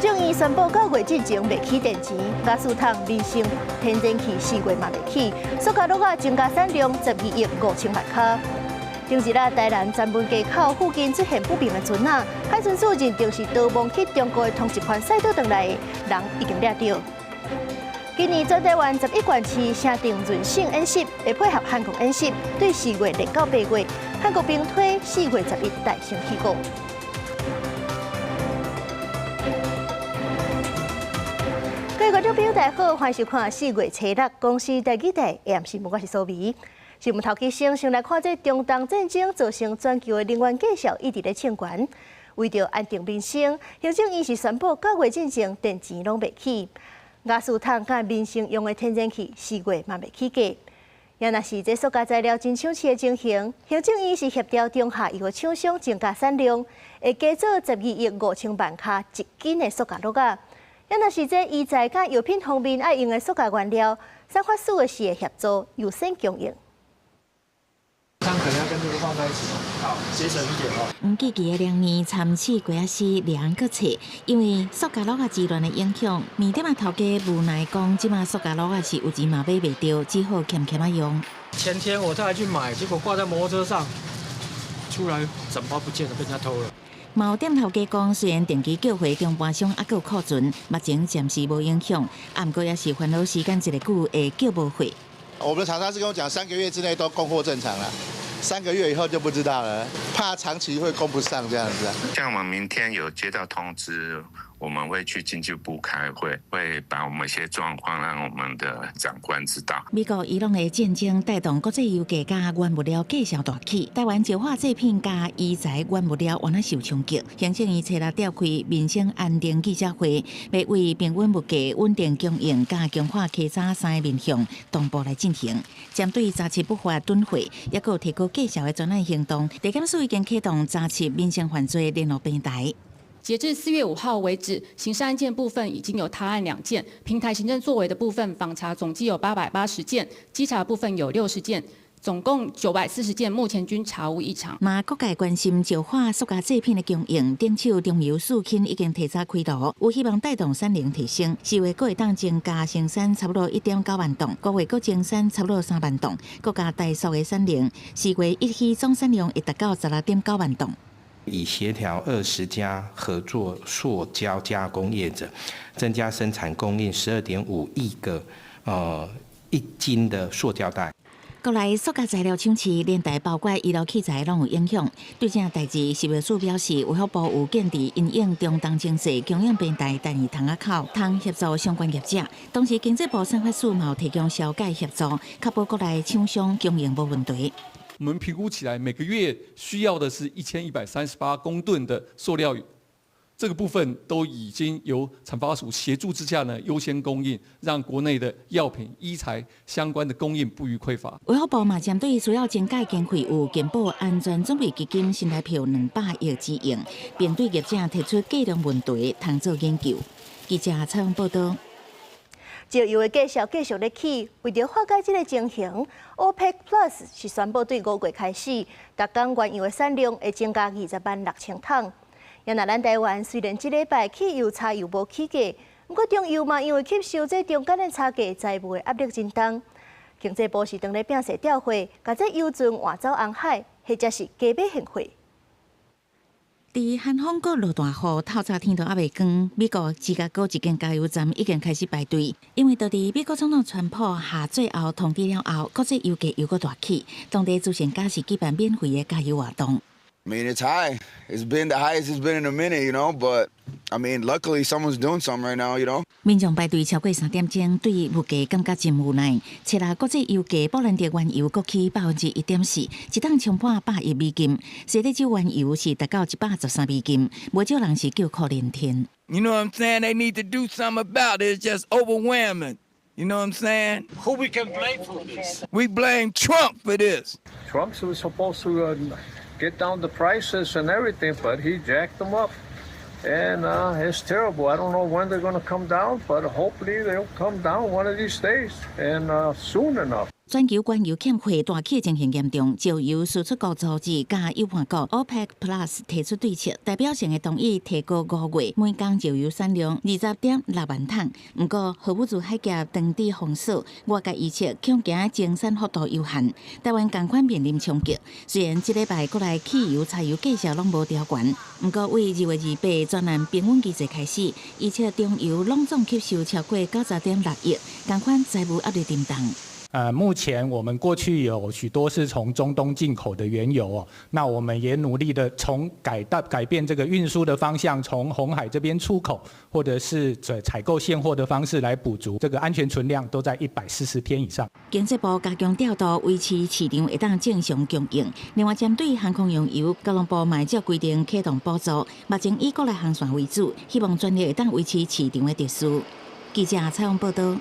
政院宣布九月進前袂起電錢，瓦斯桶民生天然氣4月嘛袂起，塑膠橐仔增加產量12億5000萬跤。頂日啊，台南前門街口附近出現不明的船仔，海巡署認定是逃亡去中國的通緝犯駛倒轉來的，人已經掠著。今年全台灣11縣市城鎮韌性演習，會配合韓國演習，對4月練到8月，韓國兵推4月11大聲起鼓。各位觀眾朋友，大家好，歡迎收看4月初六公視台語台 AM 新聞，我是蘇眉。新聞頭起先，先來看這中東戰爭造成全球的能源價數一直咧衝懸。為著安定民生，行政院是宣布九月進前電錢攏袂起，瓦斯桶佮民生用的天然氣4月嘛袂起價。也若是這塑膠材料真搶市的情形，行政院是協調中下游的廠商增加產量，會加做12億5000萬跤一斤的塑膠橐仔。也若是這醫材佮藥品方面愛用的塑膠原料，產發署的是會協助優先供應。可能要跟這個放在一起，好，節省一點哦。毋記記的2年參試過仔絲兩個冊，因為塑膠橐仔之亂的影響，麵店仔頭家無奈講，這馬塑膠橐仔是有錢嘛買袂著，只好儉儉仔用。前天我再去買，結果掛在摩托車上，出來整包不見了，被人家偷了。嘛有店頭家講，雖然定期叫貨中盤商猶閣有庫存，目前暫時無影響，啊，毋過也是煩惱時間一個久會叫無貨。我們的廠商是跟我講，3個月之內都供貨正常了。3個月以後就不知道了，怕長期會供不上這樣子。像我們明天有接到通知，我們會去經濟部開會，會把我們一些狀況讓我們的長官知道。美國伊朗的戰爭帶動國際油價佮原物料價數大起，台灣石化製品佮醫材原物料原來受衝擊。行政院初六召開民生安定記者會，欲為平穩物價、穩定供應佮強化稽查三個面向同步來進行。針對查緝不法囤貨，抑閣有提高價數的專案行動，地檢署已經啟動查緝民生犯罪聯絡平台。截至4月5號為止，刑事案件部分已經有他案2件，平台行政作為的部分訪查總計有880件，稽查部分有60件，總共940件，目前均查無異常。嘛，各界關心石化塑膠製品的供應，頂手中油四輕已經提早開爐，有希望帶動產能提升。4月閣會當增加生產差不多1.9萬噸，5月閣增產差不多3萬噸，閣加台塑的產能，4月一起總產量會達到16.9萬噸。已協調20家合作塑膠加工業者，增加生產供應12.5億個1斤的塑膠袋。國內塑膠材料搶市，連帶包括醫療器材攏有影響。對這代誌，食藥署表示，衛福部有建議因應中東情勢，供應平台第二窗仔口，通協助相關業者。同時，經濟部產發署嘛有提供消解協助，確保國內廠商供應無問題。我們評估起來，每個月需要的是1138公噸的塑料，這個部分都已經由產發署協助之下呢，優先供應，讓國內的藥品、醫材相關的供應不予匱乏。衛福部嘛針對需要增加經費，有健保安全準備基金新台票200億之用，並對業者提出計量問題，通做研究。記者採訪報道。石油的價數繼續咧起，為著化解這個情形，OPEC Plus 是宣布對5月開始，逐工原油的產量會增加20萬6千桶。也若咱台灣雖然這禮拜汽油、柴油無起價，毋過中油嘛因為吸收這中間的差價，財務的壓力真重。經濟部是當咧摒勢調貨，共這油船換走紅海，或者是加碼現貨。佇韓風閣落大雨，透早天都猶未光。美國芝加哥一間加油站已經開始排隊，因為當地美國總統川普下最後通牒了後，國際油價又閣大起，當地慈善家是舉辦免費的加油活動。 I mean, it's high. It's been the highest it's been in a minute. But I mean, luckily someone's doing something right now. 民眾排隊超過3點鐘，對物價感覺真無奈。初六國際油價布蘭特原油閣起1.4%，一桶衝破110美金。西德州原油是達到113美金，無少人是叫苦連天。 You know what I'm saying? They need to do something about it. It's just overwhelming. You know what I'm saying? Who we can blame for this? We blame Trump for this. Trump was supposed to get down the prices and everything, but he jacked them up. And it's terrible. I don't know when they're going to come down, but hopefully they'll come down one of these days and soon enough. 全球原油欠貨大起情形嚴重，石油輸出國組織佮友伴國 OPEC Plus 提出對策，代表性的同意提高5月每工石油產量20.6萬桶。毋過，荷姆茲海峽當地封鎖，外界預測恐驚增產幅度有限。台灣仝款面臨衝擊。雖然這禮拜國內汽油、柴油價格攏無調懸，毋過對2月28專案平穩機制開始，預測中油攏總吸收超過90.6億，仝款財務壓力沉重。目前我們過去有許多是從中東進口的原油哦，那我們也努力的從改變這個運輸的方向，從紅海這邊出口，或者是採購現貨的方式來補足這個安全存量，都在140天以上。經濟部加強調度，維持市場會當正常供應。另外，針對航空用油，交通部嘛照規定啟動補助，目前以國內航線為主，希望全力會當維持市場的秩序。記者採訪報道。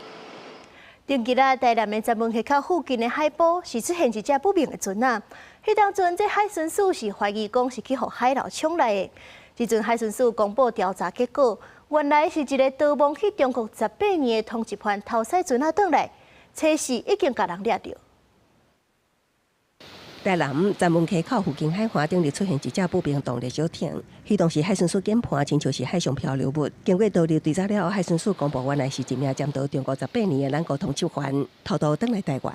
頂日啊，台南的鏨文溪口附近的海埔是出現一隻不明的船仔。彼當陣，這海巡署是懷疑講是去予海流沖來的。這陣海巡署公布調查結果，原來是一个逃亡去中國18年的通緝犯偷駛船仔轉來，初時已經共人掠著。台南鏨文溪口附近海岸頂日出現一隻不明動力小艇，彼當時海巡署研判，親像是海上漂流物。經過多日追查了後，海巡署公布原來是一名潛逃中國十八年的咱國通緝犯，偷渡轉來台灣。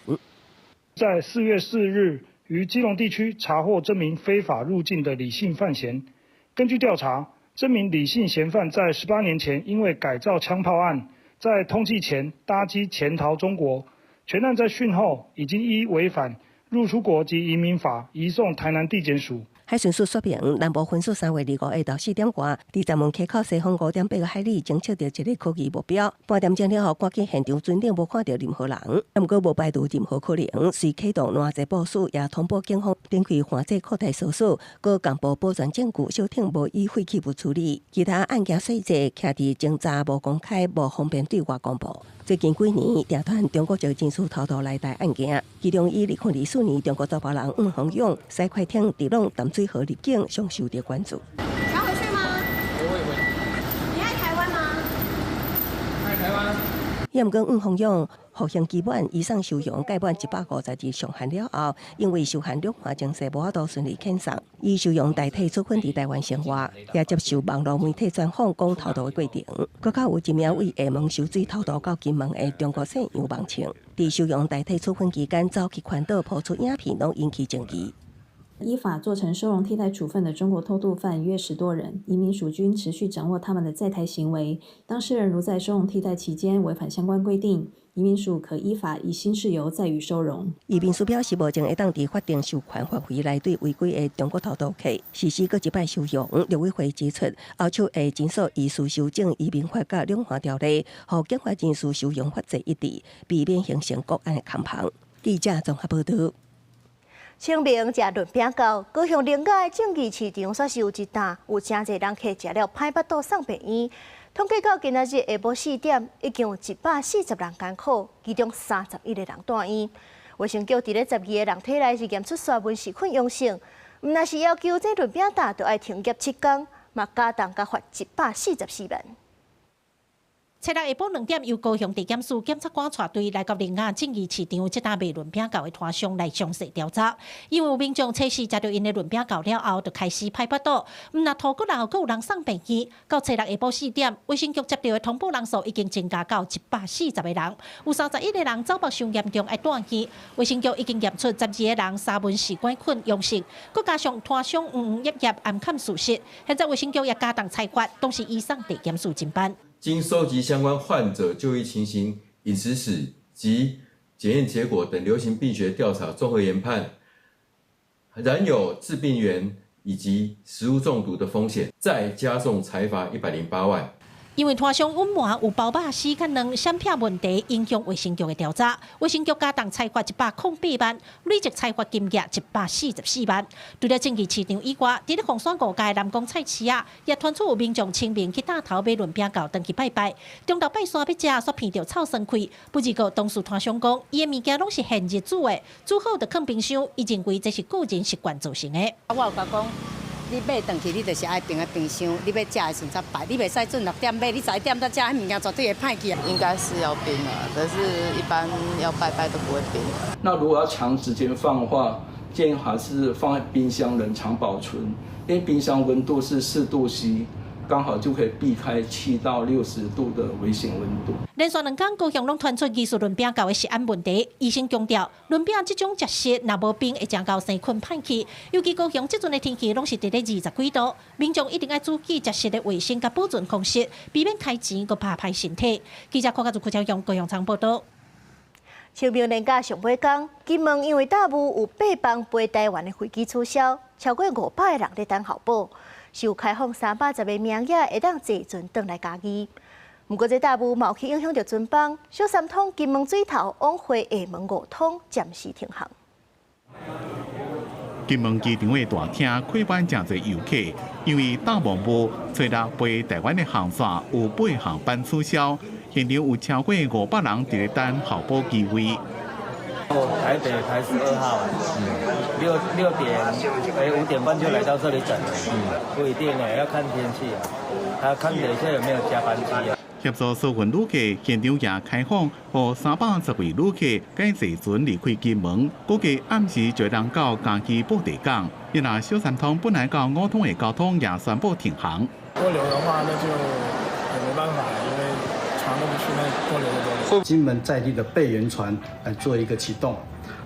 在4月4日，於基隆地區查獲這名非法入境的李姓犯嫌。根據調查，這名李姓嫌犯在18年前因為改造槍炮案，在通緝前搭機潛逃中國，全案在訊後已經依違反入出國及移民法移送台南地檢署。海巡署說明，南部分署3月25下晝4點外，佇鏨文溪口西方5.8個海里，偵測著一个可疑目標。半點鐘了後，趕緊現場巡視，無看著任何人，毋過無排除任何可能，隨啟動攔截部署，也通報警方展開環節擴大搜索，閣公布保全證據，小艇無以廢棄物處理。其他案件細節，徛佇偵查無公開、無方便對外公布。最近幾年，定傳中國籍人士偷渡來台案件，其中以2024年中國查埔人黃宏勇駛快艇佇攏淡水河入境，上受著關注。想回去嗎？不會回。你愛台灣嗎？愛台灣。毋過黃宏勇服刑期滿，移送收容屆滿150日上限了後，因為受限兩岸情勢無法度順利遣送，以收容代替處分佇台灣生活，也接受網路媒體專訪講偷渡的過程。閣較有一名為廈門泅水偷渡到金門的中國姓楊孟慶，佇收容代替處分期間走去環島拋出影片，攏引起爭議。依法做成收容替代處分的中國偷渡犯約10多人，移民署均持續掌握他們的在台行為。當事人如在收容替代期間違反相關規定，移民署可依法以新事由再予收容。移民署表示，目前會當佇法定授權範圍內對違規的中國偷渡客實施閣一擺收容。陸委會指出，後續會緊縮依序修正移民法佮兩岸條例，予檢法人士收容法制一致，避免形成國安的空縫。記者綜合報道。清明食潤餅到，高雄苓雅的正義市場煞是有一擔，有誠濟人客食了歹腹肚送病院。統計到今仔日下晡4點，已經有140人艱苦，其中31個人住院。衛生局佇咧12個人體內是驗出沙門氏菌陽性，毋但是要求這潤餅擔著愛停業7工，嘛加重共罰144萬。初六下晡2點，由高雄地檢署檢察官帶隊來到苓雅正義市場這擔賣潤餅鉤的攤商來詳細調查。因為有民眾測試食著𪜶的潤餅鉤了後，就開始歹腹肚，毋但吐骨頭，閣有人送病院。到初六下晡4點，衛生局接著的通報人數已經增加到140個人，有31個人走腹傷嚴重愛住院。衛生局已經驗出12個人沙門氏桿菌陽性，閣加上攤商黃黃葉葉掩崁事實，現在衛生局也加重裁罰，同時移送地檢署偵辦。經收集相關患者就醫情形、飲食史及檢驗結果等流行病學調查綜合研判，仍有致病源以及食物中毒的風險，再加重裁罰108萬。因為攤商隱瞞有包肉絲佮卵閃避問題，影響衛生局的調查。衛生局加重裁罰108萬，累計裁罰金額144萬。除了正義市場以外，佇咧鳳山五街南宮菜市仔，也傳出有民眾清明去擔頭買潤餅鉤轉去拜拜，中晝拜山欲食，煞鼻著臭酸氣。不過當事攤商講，伊的物件攏是現日煮的，煮好就囥冰箱，伊認為這是個人習慣造成的。我有共講，你買轉去，你就是愛冰佇冰箱，你欲食的時陣才擺，你袂使準6點買，你11點才食，彼物件絕對會歹去。應該是要冰啊，但是一般要拜拜都不會冰。那如果要長時間放的話，建議還是放在冰箱冷藏保存，因為冰箱溫度是4度C，剛好就可以避開7到60度的危險溫度。連續2工高雄攏傳出疑似潤餅鉤的食安問題，醫生強調，潤餅這種食食若無冰會誠𠢕生菌歹去。尤其高雄這陣的天氣攏是佇咧20幾度，民眾一定愛注意食食的衛生佮保存方式，避免開錢閣拍歹身體。記者柯家祖、柯超勇高雄採報導。清明連假上尾工，金門因為大霧有八班飛台灣的飛機取消，超過500個人咧等候補，是有開放310個名額，會當坐船轉來嘉義。毋過這大霧嘛有去影響著船班，小三通金門水頭往回廈門五通暫時停航。金門機場的大廳開滿誠濟遊客，因為大霧霧，初六飛台灣的航線有八航班取消，現場有超過500人佇咧等候補機位。台北排12號，六點，哎5點半就來到這裡等了。不一定呢，要看天氣啊，還要看等一下有沒有加班機啊。協助疏運旅客，現場也開放，予310位旅客改坐船離開金門，估計暗時就會當到嘉義布袋港。因為小三通本來到五通的交通也宣布停航。過流的話，那就也沒辦法，因為船都不去，那過流就過流。金門在地的備援船來做一個啟動，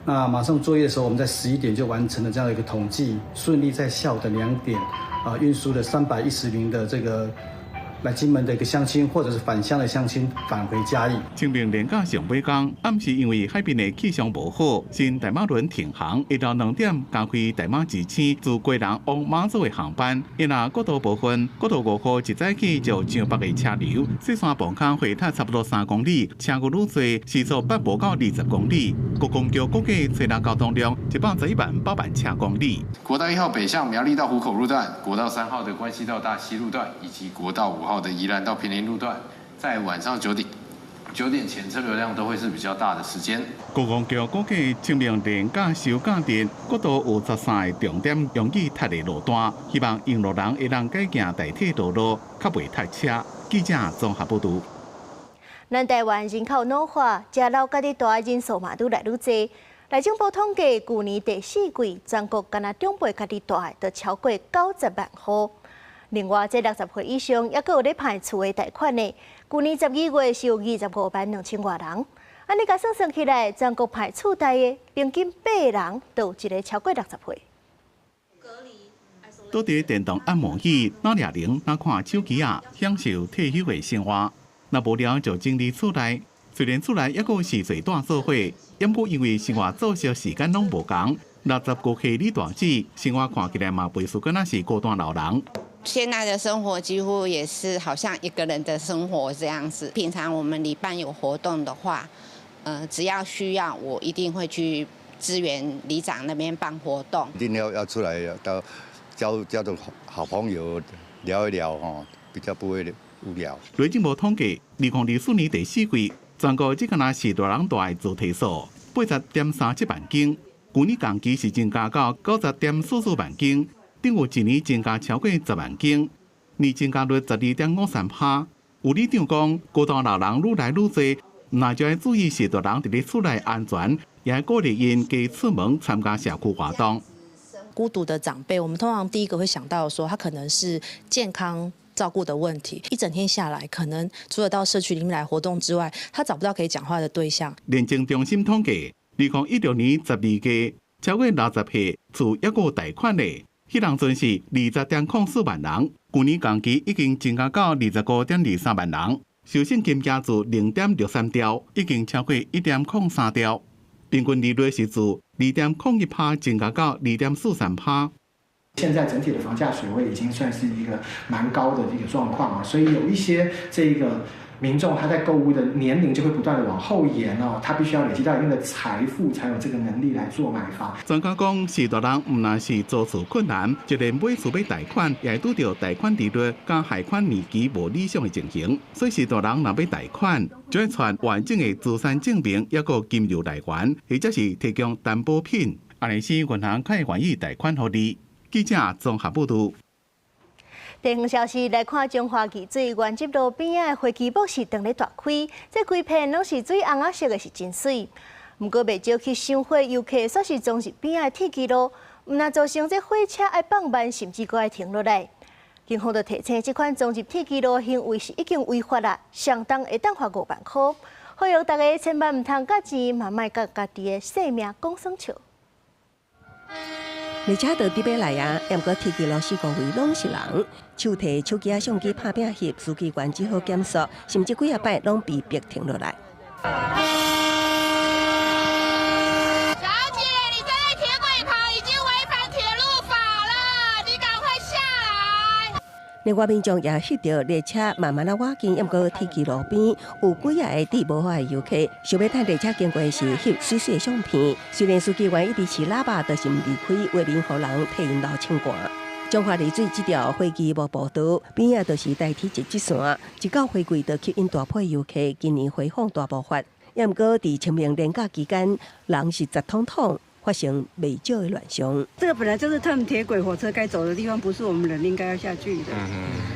那馬上作業的時候，我們在11點就完成了這樣一個統計，順利在下午的2點，啊，運輸了310名的這個來金門的一個鄉親，或者是返鄉的鄉親返回嘉義。清明連假上尾工，暗時因為海邊的氣象無好，新大馬輪停航，下晝2點加開大馬之星自基隆往馬祖的航班。因為國道部分，國道5號一早起就上百個車流，雪山磅空會塞差不多3公里，車閣愈濟，時速8無到20公里。國公局估計初六交通量111萬8萬車公里。國道1號北向苗栗到湖口路段，國道3號的關西到大溪路段，以及國道5號的宜蘭到坪林路段，在晚上9點前車流量都會是比較大的時間。國公局估計清明連假收假日，國道有13個重點容易塞的路段，希望用路人會當改行代替道路，較袂塞車。記者綜合報導。咱台灣人口老化，遮老家己蹛的人數嘛愈來愈濟。內政部統計，舊年第四季全國干焦長輩家己蹛的，就超過90萬戶。另外，這60歲以上猶閣有咧盼厝的貸款的，舊年12月是有25萬2千外人。按呢共算算起來，全國盼厝貸的平均八個人就有一個超過60歲。倒佇電動按摩椅，哪掠鈴，哪看手機仔，享受退休的生活。若無聊就整理厝內，雖然厝內猶閣是濟帶做伙，毋過因為生活作息時間攏無仝，65歲李大姊生活看起來嘛袂輸，敢若是孤單老人。現在的生活幾乎也是好像一個人的生活這樣子。平常我們里辦有活動的話，只要需要，我一定會去支援里長那邊辦活動。一定要出來到交到好朋友聊一聊哦，比較不會無聊。內政部統計，2024年第四季，全國只敢若序大人蹛的總體數80.37萬間，舊年同期是增加到90.44萬間。頂有一年增加超過10萬間，年增加率12.53%。有里長講，孤單老人愈來愈濟，毋但就愛注意序大人佇咧厝內安全，也鼓勵𪜶加出門參加社區活動。孤獨的長輩，我們通常第一個會想到說，他可能是健康照顧的問題。一整天下來，可能除了到社區裡面來活動之外，他找不到可以講話的對象。廉政中心統計，2016年12月，超過60歲厝猶閣有貸款的，彼當陣是20.04萬人，舊年同期已經增加到25.23萬人，授信金額自0.63兆，已經超過1.03兆，平均利率是自2.01%增加到2.43%。現在整體的房價水位已經算是一個蠻高的一個狀況啊，所以有一些這個民眾他在購屋的年齡就會不斷的往後延哦，他必須要累積到一定的財富，才有這個能力來做買房。專家講，序大人毋但是租厝困難，就連買厝欲貸款，也會拄著貸款利率佮貸款年期無理想的情形。所以序大人若欲貸款，就愛傳完整的資產證明，抑閣金流來源，或者是提供擔保品，按呢時銀行較會願意貸款予你。記者綜合報導。地方消息來看，彰化二水原則路邊仔的花旗木是當咧大開，這規片攏是水紅仔色的，是真媠。毋過袂少去賞花遊客，煞是撞入邊仔的鐵枝路，毋但造成這火車愛放慢，甚至閣愛停落來。警方就提醒，這款撞入鐵枝路行為是已經違法啦，相當會當罰五萬箍。呼籲大家千萬毋通共錢，嘛莫共家己的性命講耍笑。列車就佇欲來啊，毋過鐵枝路四箍圍攏是人，手提手機仔相機拍拼翕，司機員只好減速，甚至幾仔擺攏被迫停落來。小姐，你站在鐵軌旁已經違反鐵路法了，你趕快下來。另外民眾也翕著列車慢慢仔倚近，毋過鐵枝路邊有幾仔个佇無法的遊客，想欲趁列車經過時翕媠媠的相片。雖然司機員一直吹喇叭，就是毋離開，畫面予人替𪜶流凊汗。彰化二水這條花旗木步道邊仔就是台鐵一節線，一到花季就吸引大批遊客。今年花風大爆發，也毋過佇清明連假期間，人是擠統統。發生袂少的亂象。這個本來就是他們鐵軌火車該走的地方，不是我們人應該要下去的。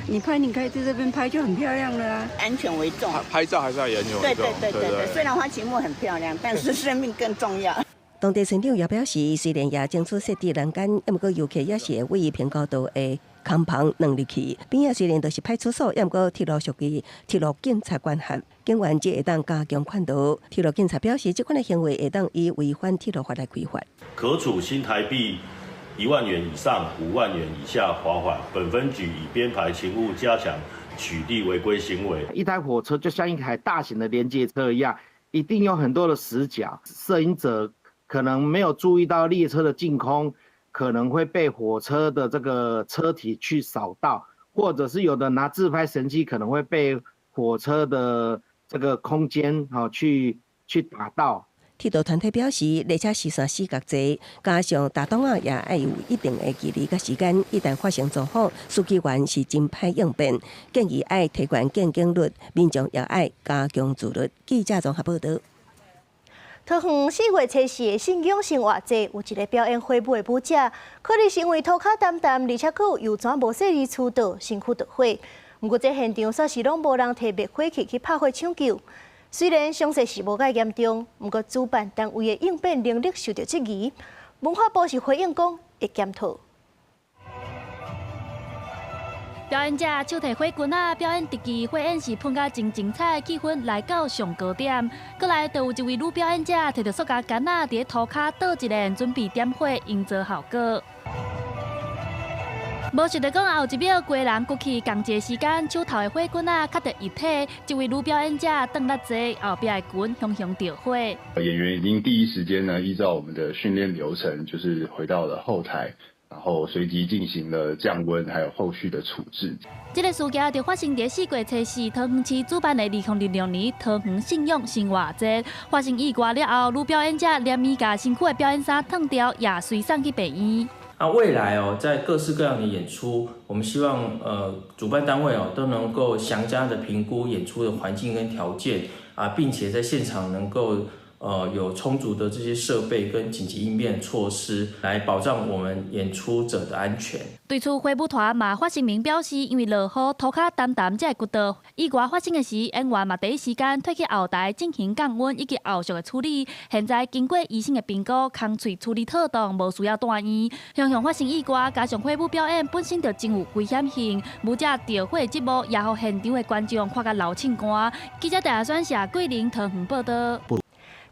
你拍，你可以在這邊拍就很漂亮了啊。安全為重，拍照還是要以安全為重。對對對對對，雖然花旗木很漂亮，但是生命更重要。當地村長也表示，雖然也爭取設置欄杆，毋過遊客也是會對平交道的空棚鑽入去。邊仔雖然就是派出所，毋過鐵路屬於鐵路警察管轄，警員只會當加強勸導。鐵路警察表示，這款的行為會當以違反鐵路法來開罰，可處新台幣1萬元以上5萬元以下罰款。本分局已編排勤務，加強取締違規行為。一台火車就像一台大型的連接車一樣，一定有很多的死角，攝影者可能沒有注意到列車的淨空，可能會被火車的這個車體去掃到，或者是有的拿自拍神器可能會被火車的這個空間去打到。鐵道團體表示，列車視線死角濟，加上踏擋仔也愛有一定的距離佮時間，一旦發生狀況，司機員是真歹應變，建議愛提懸見警率，民眾也愛加強自律。記者綜合報導。桃園四月初四的信仰生活節，有一个表演火舞的舞者，可能是因為塗跤澹澹，而且閣有油氈無細膩出倒，身軀著火。毋過這現場煞是攏無人提滅火器去拍火搶救。雖然傷勢是無蓋嚴重，毋過主辦單位的應變能力受著質疑。文化部是回應講會檢討。表演者手提火棍仔表演特技火焰是噴甲真精彩，氣氛來到上高點。閣來就有一位女表演者提著塑膠桿仔佇咧塗跤倒一下，準備點火營造效果。無想著講後一秒，規人過去仝一个時間，手頭的火棍仔卡著一體，這位女表演者轉來坐，後壁的棍雄雄著火。演員已經第一時間呢，依照我們的訓練流程，就是回到了後台。然後隨即進行了降溫，還有後續的處置。這个事件就發生佇四月初四，桃園市主辦的2026年桃園信仰生活節發生意外了後，女表演者連伊共身軀的表演衫燙掉，也隨送去病院。啊，未來哦，在各式各樣的演出，我們希望主辦單位哦都能夠詳加的評估演出的環境跟條件啊，並且在現場能夠有充足的這些設備跟緊急應變措施，來保障我們演出者的安全。對此，火舞團嘛發聲明表示，因為落雨，塗跤澹澹才會滑倒。意外發生的時，演員嘛第一時間退去後台進行降溫以及後續的處理。現在經過醫生的評估，空喙處理妥當，無需要住院。雄雄發生意外，加上火舞表演本身就真有危險性，舞者著火的節目也予現場的觀眾看甲流凊汗。記者鄭選社桂林桃園報導。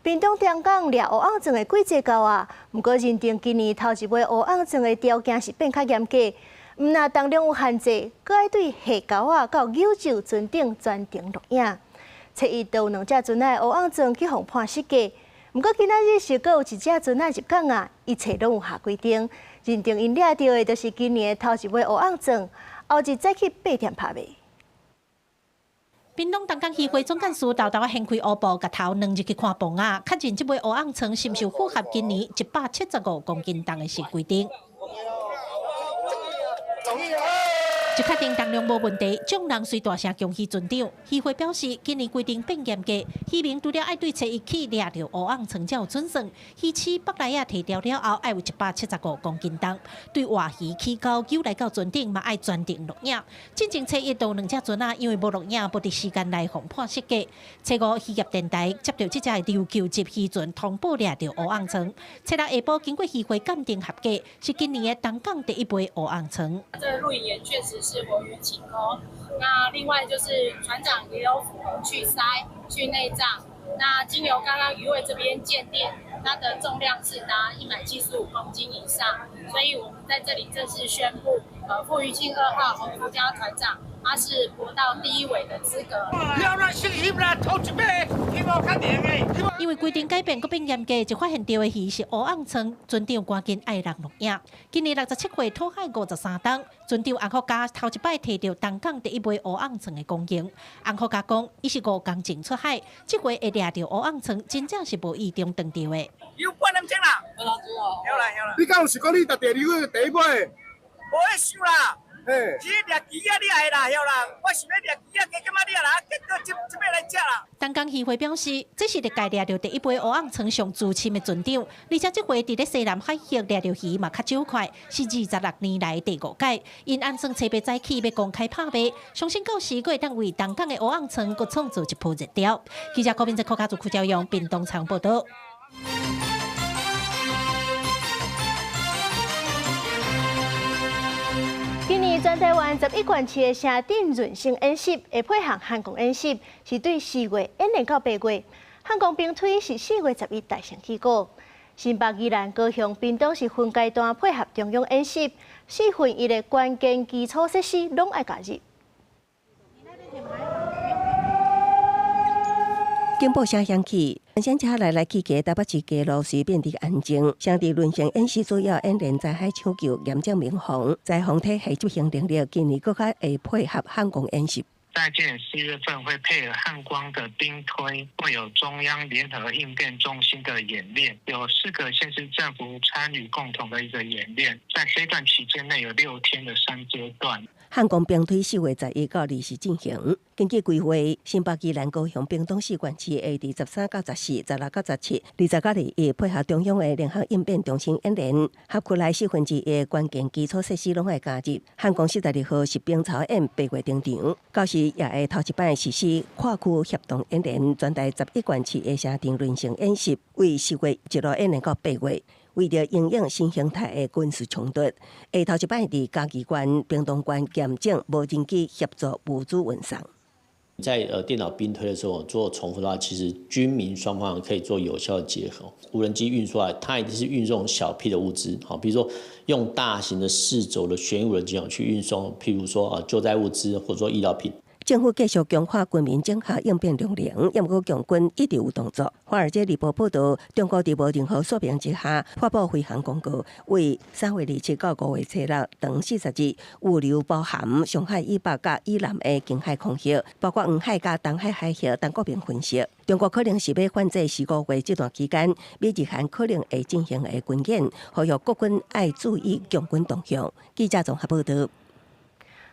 屏東踮港掠烏甕狀的季節到啊，毋過認定今年頭一尾烏甕狀的條件是變較嚴格，毋但重量有限制，閣愛對下溝仔到九州船頂全程錄影。初一就有兩隻船仔的烏甕狀去予判失格，毋過今仔日是閣有一隻船仔入港啊，一切攏有下規定，認定𪜶掠著的就是今年的頭一尾烏甕狀，後日再去八店拍賣。屏東東港漁會總幹事沓沓仔掀開烏布，共頭鑽入去看磅仔，確認這尾烏甕狀是毋是符合今年175公斤重的新規定。一確定重量無問題，眾人隨大聲恭喜船長。漁會表示，今年規定變嚴格，漁民除了愛對初一起掠著烏甕倉才有準算，魚翅腹內仔提掉了後，愛有175公斤重。對活魚起鈎游來到船頂，嘛愛全程錄影。進前初一都有兩隻船仔，因為無錄影，無佇時間內予判失格。初五漁業電台接著這隻琉球級漁船通報掠著烏甕倉。初六下晡經過漁會鑑定合格，是今年的東港第一枚烏甕倉。這個錄影員確實是活魚起鈎，那另外就是船長也有符合去鰓、去內臟。那經由剛剛漁會這邊鑑定，它的重量是達175公斤以上，所以我們在這裡正式宣布，傅余慶二號洪福嘉船長，他是搏到第一尾的資格。因為規定改變，閣變嚴格，一發現著的魚是烏甕倉，船長趕緊愛人錄影。今年67歲，討海53冬，船長洪福嘉頭一擺提著東港第一枚烏甕倉的光榮。洪福嘉講，伊是5工前出海，這回會掠著烏甕倉，真正是無意中撞著的。有半點鐘啦，有啦有啦。你敢有想講你第二個第一尾？無咧想啦。嘿，是掠魚仔你愛啦，曉啦。我想欲掠魚仔，加減仔你也來，結果這這擺來食啦。東港漁會表示，這是歷屆掠著第一枚烏甕倉上資深的船長，而且這回佇咧西南海域掠著魚嘛較少塊，是26年來第五擺。𪜶按算初八早起欲公開拍賣，相信到時閣會當為東港的烏甕倉閣創造一波熱潮。記者郭明哲、柯家族、柯朝陽，屏東場報道。今年全台灣11縣市的城鎮潤生演習會配合漢光演習，是對4月演練到8月。漢光兵推是4月11大成起鼓。新北、宜蘭、高雄、屏東是分階段配合中央演習，1/4的關鍵基礎設施攏愛加入。警報聲響起，先車來來去去，台北市街路隨變得安靜。城鎮輪旋演習主要演練災害搶救、嚴正民防、災防體系執行能力。今年閣較會配合漢光演習。在今年4月份會配合漢光的兵推，會有中央聯合應變中心的演練，有4個縣市政府參與共同的一個演練。在這段期間內有6天的3階段。漢光兵推4月11到20進行。根據規劃，新北、宜蘭、高雄、屏東四縣市會佇13到14、16到17、20到21配合中央的聯合應變中心演練，轄區內1/4的關鍵基礎設施攏愛加入。漢光42號實兵操演8月登場，到時也會頭一擺實施跨區協同演練，全台11縣市的城鎮輪旋演習，為4月一路演練到8月。為著因應新形態的軍事衝突，會頭一擺佇嘉義縣、屏東縣驗證無人機協助物資運送。在電腦兵推的時候做重複的話，其實軍民雙方可以做有效的結合。無人機運出來，它一定是運送小批的物資，好，比如說用大型的四軸的旋翼無人機去運送，譬如說救災物資或者說醫療品。政府繼續強化軍民整合應變能力，毋過共軍一直有動作。華爾街日報報導，中國佇無任何說明之下發布飛行公告，為3月27到5月6長40日，預留包含上海以北佮以南的近海空域，包括黃海佮東海海域。陳國明分析，中國可能是欲反制四五月這段期間，美日韓可能會進行的軍演，呼籲國軍愛注意共軍動向。記者綜合報導。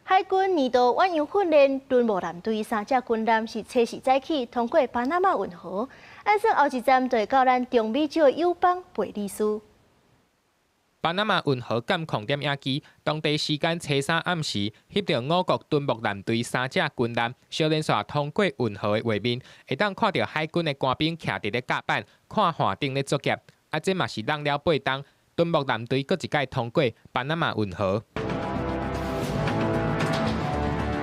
海軍年度遠洋訓練，敦睦艦隊三隻軍艦是初四早起通過巴拿馬運河，按算後一站就會到咱中美洲的友邦貝里斯。巴拿馬運河監控點影機，當地時間初三暗時，翕著我國敦睦艦隊三隻軍艦小連續通過運河的畫面，會當看著海軍的官兵徛佇咧甲板，看岸頂咧作業。啊，這嘛是挵了8冬，敦睦艦隊閣一擺通過巴拿馬運河。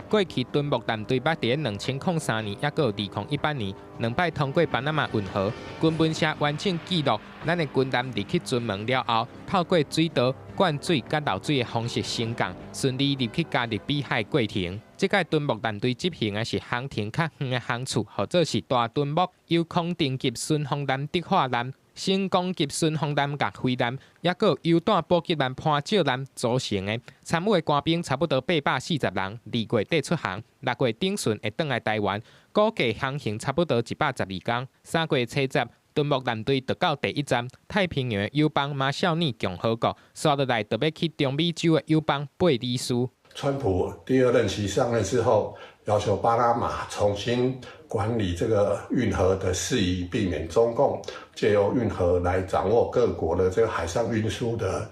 過去敦睦艦隊捌佇咧2003年，抑閣有2018年兩擺通過巴拿馬運河。軍文社完整記錄，咱的軍艦入去船門了後，透過水道灌水佮漏水的方式升降，順利入去加勒比海過程。這擺敦睦艦隊執行的是航程較遠的航次，號做是大敦睦由康定級巡防艦、德化艦、成功級巡防艦佮飛艦，抑閣有油彈補給艦潘照艦組成的。參與的官兵差不多840人，2月底出航，6月頂旬會轉來台灣，估計航行差不多112工。3月初10，敦睦艦隊就到第一站太平洋友邦馬紹爾共和國，紲落來就欲去中美洲的友邦貝里斯。川普第二任期上任之後，要求巴拿馬重新管理這個運河的事宜，避免中共借由運河來掌握各國的這個海上運輸的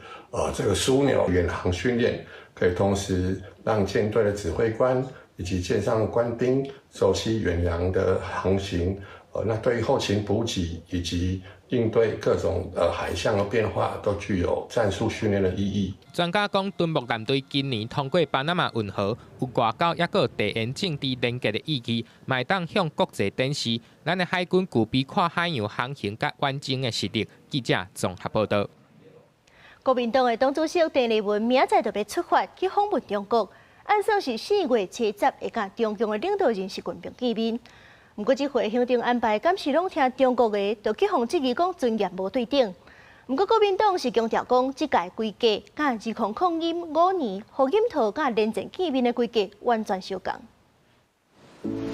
這個樞紐。遠航訓練可以同時讓艦隊的指揮官以及艦上官兵熟悉遠洋的航行，那對於後勤補給以及應對各種海象的變化，都具有戰術訓練的意義。專家講，敦睦艦隊今年通過巴拿馬運河，有外交抑閣地緣政治連結的意義，嘛會當向國際展示咱的海軍具備跨海洋航行佮遠征的實力。記者綜合報道。國民黨的黨主席鄭麗文明仔載就欲出發去訪問中國，按算是4月70會佮中共的領導人習近平見面。毋過這回行程安排，敢是攏聽中國的，就去予質疑講尊嚴無對等。毋過國民黨是強調講，這屆規格佮2005年胡錦濤佮連戰見面的規格完全相仝。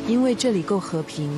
因為這裡夠和平，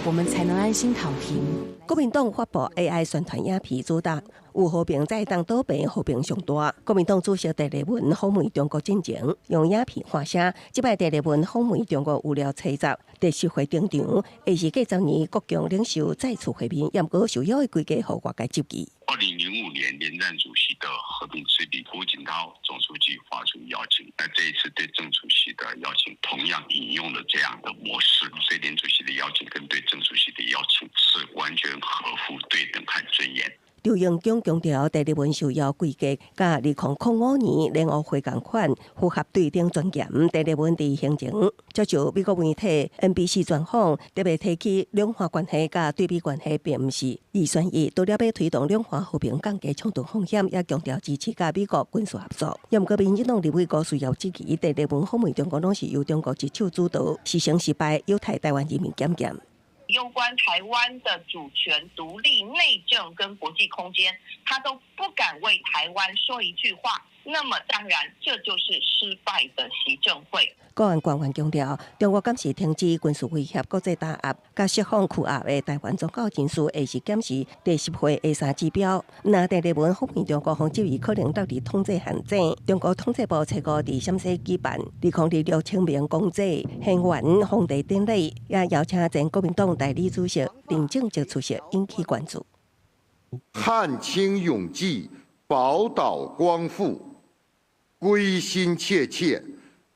我們才能安心躺平。國民黨發布 AI 宣傳影片，主打有和平才會當倒平，和平上大。國民黨主席鄭麗文訪問中國進前，用影片發聲。這擺鄭麗文訪問中國有了吹十第十回登場，會是過10年國共領袖再次會面，毋過受邀的規格予外界質疑。2005年連戰主席的和平之旅，胡錦濤總書記發出邀請，那這一次對鄭主席的邀請，同樣引用了這樣的模式，所以連主席的邀請跟對鄭主席的邀請是完全合乎對等和尊嚴。劉榮強強調，鄭麗文受邀規格，佮2005年聯合會仝款，符合對等尊嚴。鄭麗文佇行前接受美國媒體 NBC 專訪，特別提起兩岸關係佮對美關係並毋是二選一，除了欲推動兩岸和平降低衝突風險，也強調支持佮美國軍事合作。毋過民進黨立委郭世堯質疑，鄭麗文訪問中國攏是由中國一手主導，是成是敗，有待台灣人民檢驗。攸關台灣的主權、獨立、內政跟國際空間，他都不敢為台灣說一句話。那麼當然，這就是失敗的習政會。國安官員強調，中國敢是停止軍事威脅、國際打壓、佮釋放扣押的台灣宗教人士，會是檢視第十會的三指標。若鄭麗文訪問中國，予質疑可能落佇統制陷阱。中國統計部初五佇陝西舉辦2026清明公祭獻圓皇帝典禮，也邀請前國民黨代理主席林正澤出席，引起關注。汗青永濟，寶島光復，歸心切切。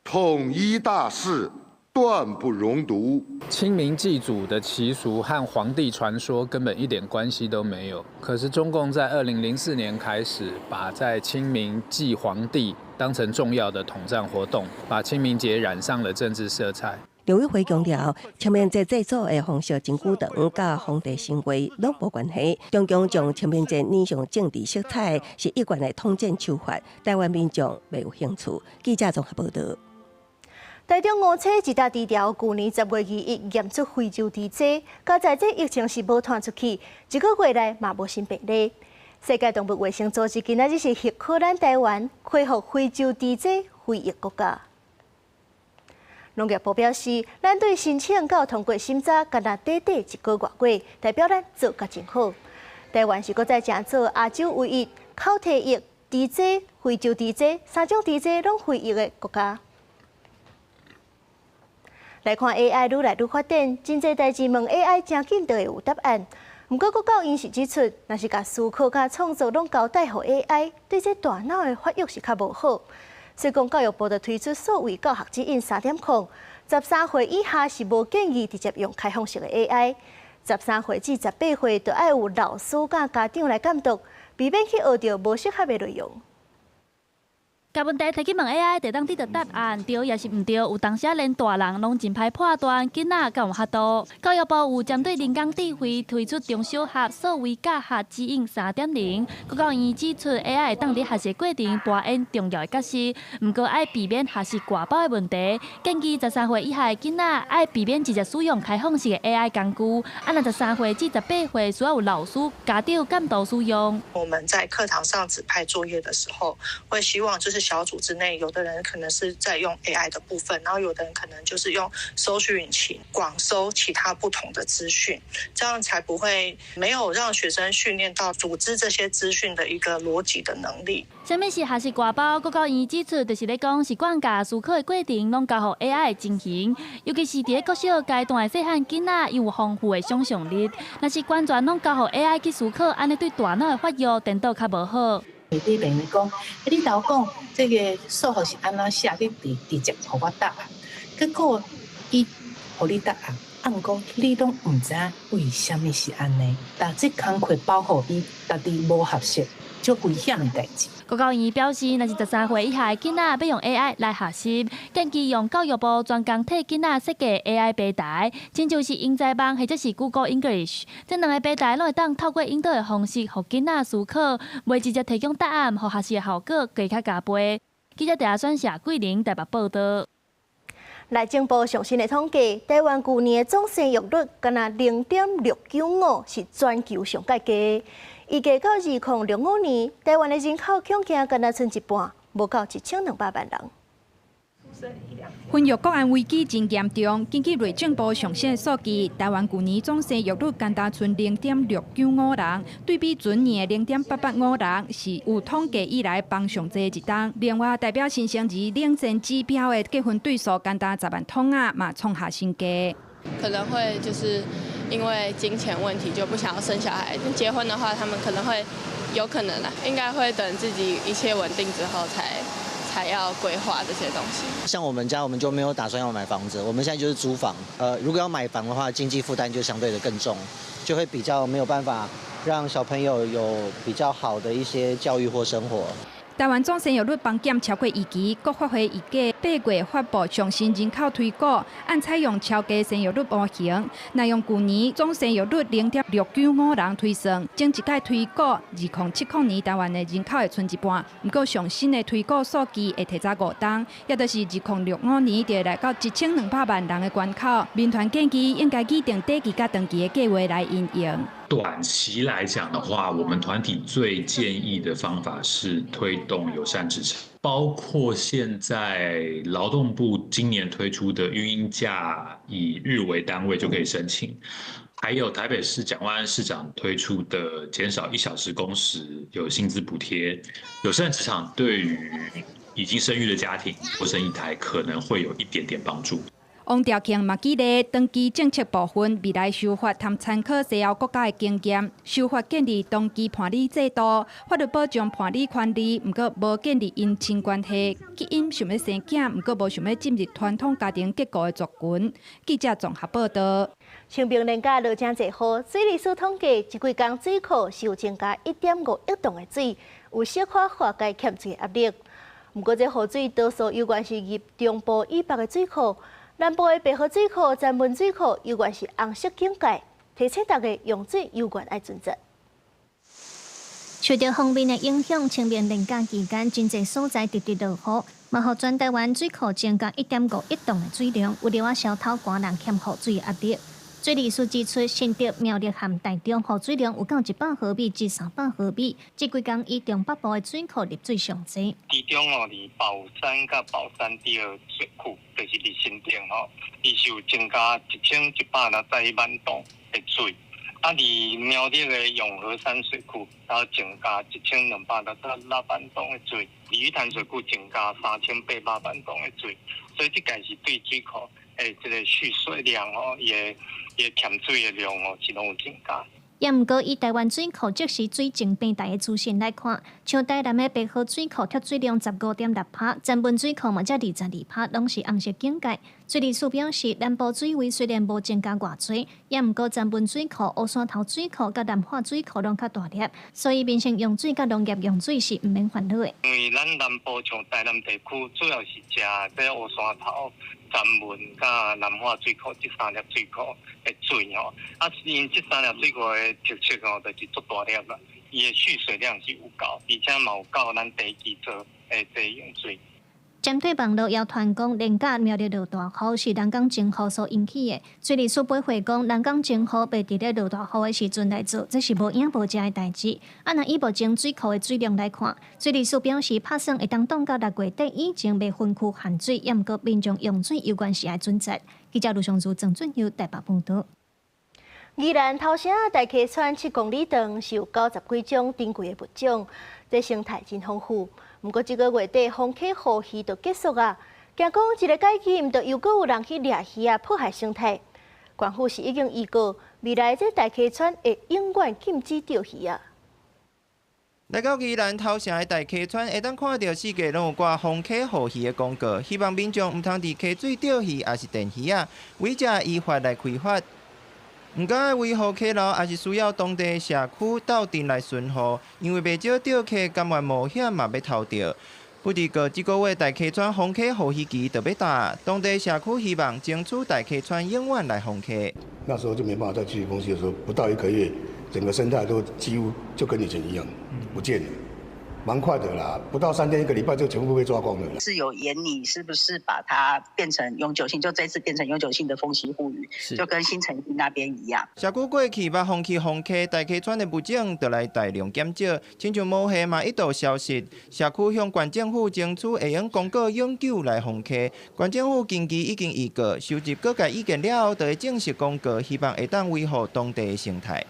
統一大勢斷不容獨。清明祭祖的習俗和皇帝傳說根本一點關係都沒有。可是中共在2004年開始，把在清明祭皇帝當成重要的統戰活動，把清明節染上了政治色彩。陸委會強調，清明節祭祖的方式真久長，佮皇帝神話攏無關係。中共將清明節染上政治色彩，是一貫的統戰手法。台灣民眾袂有興趣。記者綜合報道。台中五車一搭地牢，舊年10月21驗出非洲豬瘟，佳哉這疫情是無傳出去，一個月內嘛無新病例。世界動物衛生組織今仔日是許可咱台灣恢復非洲豬瘟非疫國家。農業部表示，咱對申請到通過審查，干焦短短一個外月，代表咱做甲真好。台灣是閣再成做亞洲唯一口蹄疫、豬瘟、非洲豬瘟三種豬瘟攏非疫的國家。來看 AI 愈來愈發展，真濟代誌問 AI 誠緊就會有答案。毋過，國教院是指出，若是共思考佮創作攏交代予 AI，對這大腦的發育是較無好。所以講，教育部就推出數位教學指引3.0，13歲以下是無建議直接用開放式的 AI，13歲至18歲就愛有老師佮家長來監督，避免去學著無適合的內容。共問題提去問 AI，就當得到答案，對抑是毋對？有當時連大人攏真歹判斷，囡仔敢有法度？教育部有針對人工智慧推出中小學數位教學指引3.0。國教院指出，AI 會當佇學習過程扮演重要的角色，毋過愛避免學習掛包的問題。建議13歲以下的囡仔愛避免直接使用開放式的 AI 工具，啊，若13歲至18歲需要有老師、家長監督使用。我們在課堂上指派作業的時候，會希望就是小組之內，有的人可能是在用 AI 的部分，然後有的人可能就是用搜尋引擎廣搜其他不同的資訊，這樣才不會沒有讓學生訓練到組織這些資訊的一個邏輯的能力。啥物是學習外包？國教院指出，就是咧講是管教思考的過程，攏交予 AI 的進行。尤其是佇咧國小階段的細漢囡仔，伊有豐富的想像力。若是完全攏交予 AI 去思考，按呢對大腦的發育顛倒較無好。會對病人講，你頭講這個數學是按怎寫，你直接予我答案。結果伊予你答案，啊，毋過你攏毋知影為啥物是按呢。但這工課包予伊，家己無學習，足危險的代誌。國教院表示，若是13歲以下的囡仔欲用 AI 來學習，建議用教育部專工替囡仔設計 AI 平台，親像是英才網或者是 Google English，這兩个平台攏會當透過引導的方式，予囡仔思考，袂直接提供答案，予學習的效果閣較加倍。記者鄭選社桂林台北報導。內政部上新的統計，台灣舊年的總生育率干焦0.695，是全球上蓋低。預計到2065年，台灣的人口恐驚干焦賰一半，無夠1200萬人。婚育國安危機真嚴重。根據內政部上新的數據，台灣舊年總生育率干焦賰0.695人，對比前年的0.885人，是有統計以來放上濟的一冬。另外，代表新生兒領先指標的結婚對數干焦10萬桶仔，嘛創下新低。可能會就是因為金錢問題就不想要生小孩。結婚的話，他們可能會有可能啊，應該會等自己一切穩定之後才要規劃這些東西。像我們家，我們就沒有打算要買房子，我們現在就是租房。如果要買房的話，經濟負擔就相對的更重，就會比較沒有辦法讓小朋友有比較好的一些教育或生活。台灣總生育率放減超過預期，國發會預計8月發布上新人口推估，按採用超低生育率模型，若用舊年總生育率0.695人推算，前一擺推估2070年台灣的人口會賰一半。毋過上新的推估數據會提早5冬，也就是2065年就會來到1200萬人的關口。民團建議應該擬定短期佮長期的計畫來因應。短期來講的話，我們團體最建議的方法是推動友善職場，包括現在勞動部今年推出的育嬰假以日為單位就可以申請，還有台北市蔣萬安市長推出的減少1小時工時有薪資補貼。友善職場對於已經生育的家庭多生一胎可能會有一點點幫助。王兆慶嘛舉例，長期政策部分未來修法通參考西歐國家的經驗，修法建立長期伴侶制度，法律保障伴侶權利，毋過無建立姻親關係，吸引想欲生囝，毋過無想欲進入傳統家庭結構的族群。記者綜合報導。清明連假落誠濟雨，水利署統計，這幾工水庫是有增加1.5億噸的水，有小可化解欠水的壓力。毋過這雨水多數猶原是入中部以北的水庫。南部的白河水庫、曾文水庫猶原是紅色警戒，提醒大家用水猶原愛尊重。受著鋒面的影響，清明連假期間，真濟所在直直落雨，嘛予全台灣水庫增加1.5億噸的水量，有了小偷寒人欠雨水壓力。水利署指出，新竹、苗栗和台中雨水量有到100毫米至300毫米，這幾工以中北部的水庫入水上濟。其中哦，佇寶山佮寶山第二水庫，就是佇新店吼，伊是有增加1161萬噸的水。啊，佇苗栗的永和山水庫，然後增加1266萬噸的水；鯉魚潭水庫增加3800萬噸的水。所以這個是對水庫的這個蓄水量哦，伊的伊欠水的量哦，是攏有增加。也毋過，以台灣水庫即時水情平台的資訊來看，像台南的白河水庫蓄水量15.6%，曾文水庫嘛才22%，攏是紅色警戒。水利署表示，南部水位雖然無增加偌濟，也毋過曾文水庫、烏山頭水庫佮南化水庫攏較大粒，所以民生用水佮農業用水是毋免煩惱的。因為咱南部像台南地區，主要是食這烏山頭、曾文佮南化水庫這三粒水庫的水吼，啊，𪜶這三粒水庫的特色吼，就是足大粒啦，伊的蓄水量是有夠，而且嘛有夠咱地基做的這用水。針對網路謠傳講連假苗栗落大雨是南港前雨所引起的，水利署回覆講，南港前雨袂佇咧落大雨的時陣來做，這是無影無跡的代誌。啊，若以目前水庫的水量來看，水利署表示，拍算會當擋到6月底以前袂分區限水，抑毋過民眾用水猶原是愛準則。記者盧尚如、鄭俊佑台北報導。宜蘭頭城大溪村7公里長，是有90幾種珍貴的物種，這生態真豐富。毋過這個月底封溪護魚就結束啊，驚講一个改期，就又閣有人去掠魚啊，破壞生態。縣府是已經預告，未來這大溪村會永遠禁止釣魚啊。來到宜蘭頭城的大溪村，會當看著四界攏有掛封溪護魚的廣告，希望民眾毋通佇溪水釣魚，抑是電魚仔，違者依法來開罰。毋過愛維護溪流，也是需要當地社區鬥陣來巡護，因為袂少釣客甘願冒險嘛欲偷釣。不佇過這個月大溪村封溪護魚期就欲到，當地社區希望爭取大溪村永遠來封溪。那時候就沒辦法再繼續封溪的時候，不到一個月，整個生態都幾乎就跟以前一樣，不見了，蠻快的啦，不到3天一個禮拜就全部被抓光了。是有研擬，是不是把它變成永久性？就這次變成永久性的封溪護魚，就跟新城那邊一樣。社區過去捌封起封溪，大溪村的物種就來大量減少，親像魔蟹嘛一度消失。社區向縣政府爭取會用公告永久來封溪。縣政府近期已經預告，收集各界意見了後，就會正式公告，希望會當維護當地的生態。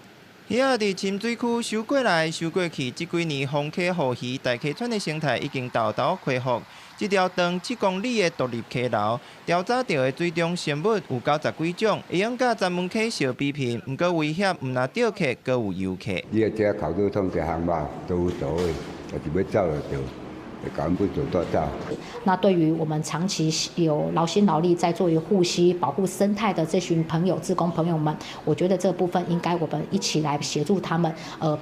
魚仔佇深水區游過來、游過去，這幾年封溪護魚，大溪村的生態已經沓沓恢復。這條長7公里的獨立溪流，調查著的水中生物有90幾種，會用佮鱒門溪相比拼。毋過危險，毋但釣客，閣有遊客。你若這口都通一項目都有做的，但是欲走就走。那對於我們長期有勞心勞力在做於護溪保護生態的這群朋友、志工朋友們，我覺得這部分應該我們一起來協助他們，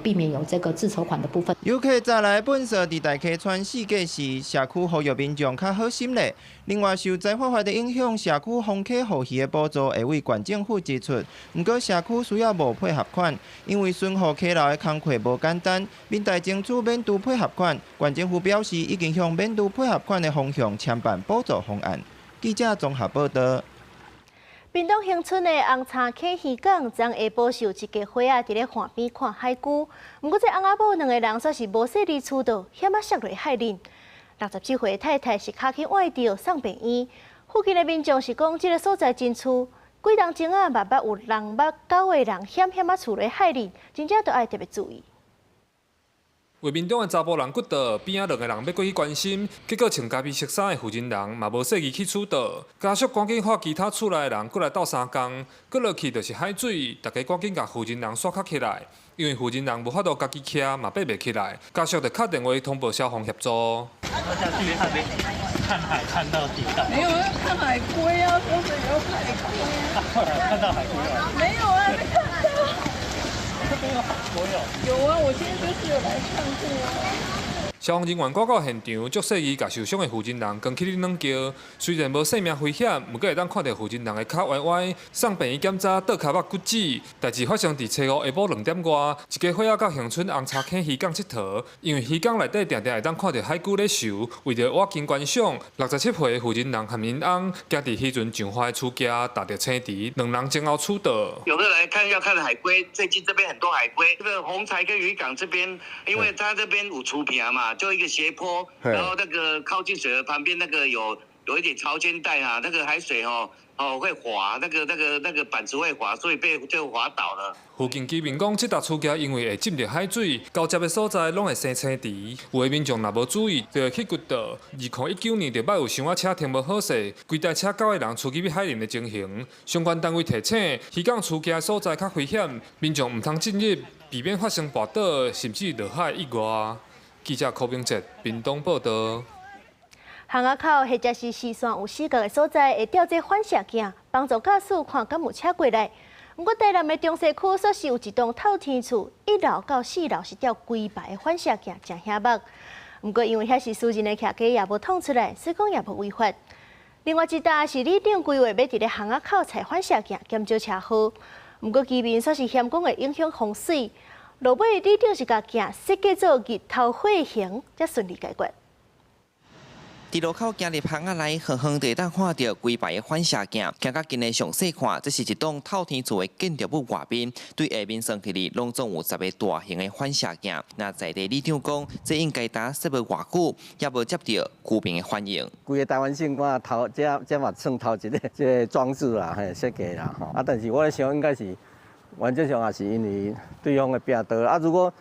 避免有這個自籌款的部分。遊客早來糞掃佇大溪村四界時，社區呼籲民眾較好心咧。另外，受災發發的影響，社區封溪護魚的補助會為縣政府支出，毋過社區需要募配合款，因為巡護溪流的工課無簡單，民代爭取免除配合款。縣政府表示，已經向免除配合款的方向簽辦補助方案。記者綜合報導。屏東恆春的紅柴溪漁港，昨下晡是有一家伙仔佇咧岸邊看海龜，毋過這翁仔某兩个人煞是無細膩趨倒，險仔摔落海裡。67歲的太太是跤去崴著，送病院。附近的民眾是講，這个所在真怵，幾冬前仔嘛捌有人捌九个人險險仔趨落海裡，真正著愛特別注意。畫面中的查埔人骨倒，邊仔兩个人欲過去關心，結果穿咖啡色衫的負責人嘛無細膩去趨倒，家屬趕緊喊其他厝內的人過來鬥相共，過落去就是海水，大家趕緊共負責人刷較起來，因為負責人無法度家己徛，嘛爬袂起來，家屬就敲電話通報消防協助。看海看到底。沒有啊，看海龜啊，說是有海龜啊。看到海龜了？沒有啊，沒看到。這邊有海龜哦。有啊，我今天就是有來看過啊。消防人員趕到現場，足細膩共受傷的負責人扛起去軟轎，雖然無性命危險，毋過會當看著負責人的跤歪歪，送病院檢查倒跤目骨折。代誌發生佇初五下晡2點外，一家伙仔到恆春紅柴坑漁港𨑨迌，因為漁港內底定定會當看著海龜咧游，為著倚近觀賞，67歲的負責人和𪜶翁行佇漁船上岸的厝徛，踏著青池，兩人前後趨倒。有的來看要看海龜，最近這邊很多海龜。這個紅柴坑漁港這邊，因為它這邊有厝坪嘛。就一個斜坡，然後那個靠近水河旁邊那個有一點潮間帶啊，那個海水哦會滑，那個板子會滑，所以被就滑倒了。附近居民講，這搭厝徛因為會浸著海水，交接的所在攏會生青池，有的民眾若無注意，就會去骨倒。2019年就捌有小車停無好勢，規台車九个人出去海裡的情形。相關單位提醒，漁港厝徛的所在較危險，民眾毋通進入，避免發生跋倒甚至落海意外。記者柯明哲屏東報導。巷仔口或者是視線有死角的所在，會吊這反射鏡，幫助駕駛看敢有車過來。毋過台南的中西區，煞是有一棟透天厝，1樓到4樓是吊規排的反射鏡，誠顯目。毋過因為遐是私人的徛家，也無創出來，所以講也無違法。另外一搭是里長規劃欲佇咧巷仔口採反射鏡，減少車禍。毋過居民煞是嫌講會影響風水。落尾里長是共鏡設計做日頭火形，才順利解決。佇路口行入巷仔內，遠遠就會當看著規排的反射鏡。行較近的詳細看，這是一棟透天厝的建築物外面，對下面算起來，攏總有10個大型的反射鏡。那在地里長講，這應該焦設無偌久，也無接著居民的反應。規个台灣省我頭這這嘛算頭一个這个裝置啦，嘿設計啦吼。啊，但是我咧想應該是原則上也是因為對方的摒刀啊，如果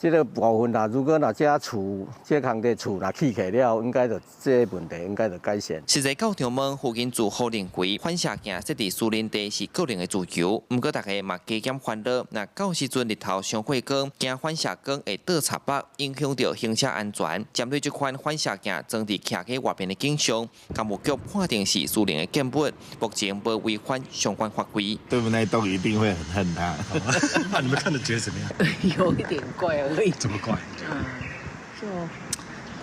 這个部分啦，如果若這厝這空地厝若起起了，應該就這个問題應該就改善。實際到場問附近住戶認為，反射鏡設佇私人地是個人的自由，毋過大家嘛加減煩惱。若到時陣日頭傷火光，驚反射光會倒插目，影響著行車安全。針對這款反射鏡裝佇徛家外面的景象，工務局判定是私人的建物，目前無違反相關法規。對面那棟一定會很恨他。那你們看的覺得怎麼樣？有一點怪而已。怎麼怪？嗯，就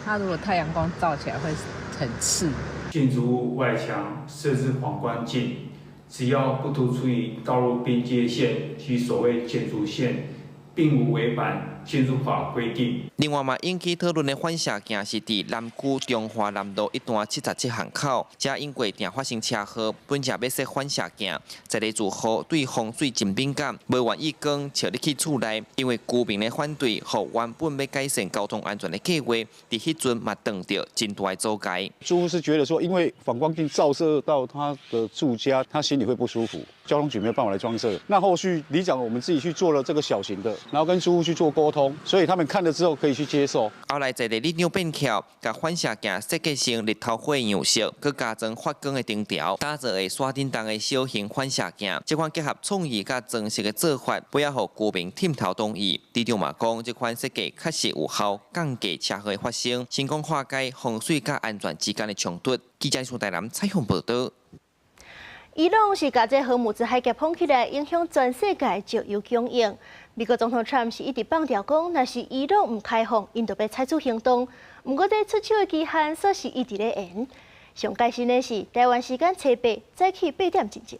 它如果太陽光照起來會很刺。建築物外牆設置反光鏡，只要不突出於道路邊界線及所謂建築線，並無違反建築法規定。另外嘛，引起討論的反射鏡是佇南區中華南路一段77巷口，這因過定發生車禍，本正欲設反射鏡，在地住戶對風水真敏感，無願意光照入去厝內，因為居民的反對，予原本欲改善交通安全的計劃，佇彼陣嘛遇著真大的阻礙。住戶是覺得說，因為反光鏡照射到他的住家，他心裡會不舒服，交通局沒有辦法來裝設。那後續里長我們自己去做了這個小型的，然後跟住戶去做溝通，所以他們看了之後可以去接受。後來在地里長變巧，共反射鏡設計成日頭火樣式，閣加裝發光的燈條，打造會徙振動的小型反射鏡。這款結合創意佮裝飾的做法，尾仔予居民點頭同意。里長嘛講，這款設計確實有效降低車禍的發生，成功化解風水佮安全之間的衝突。記者蘇台南採訪報導。伊朗是共這荷姆茲海峽封起來，影響全世界石油供應。美國總統川普是一直放調講，若是伊朗毋開放，𪜶就欲採取行動。毋過這出手的期限，煞是一直咧延。上最新的是，台灣時間初八早起8點進前。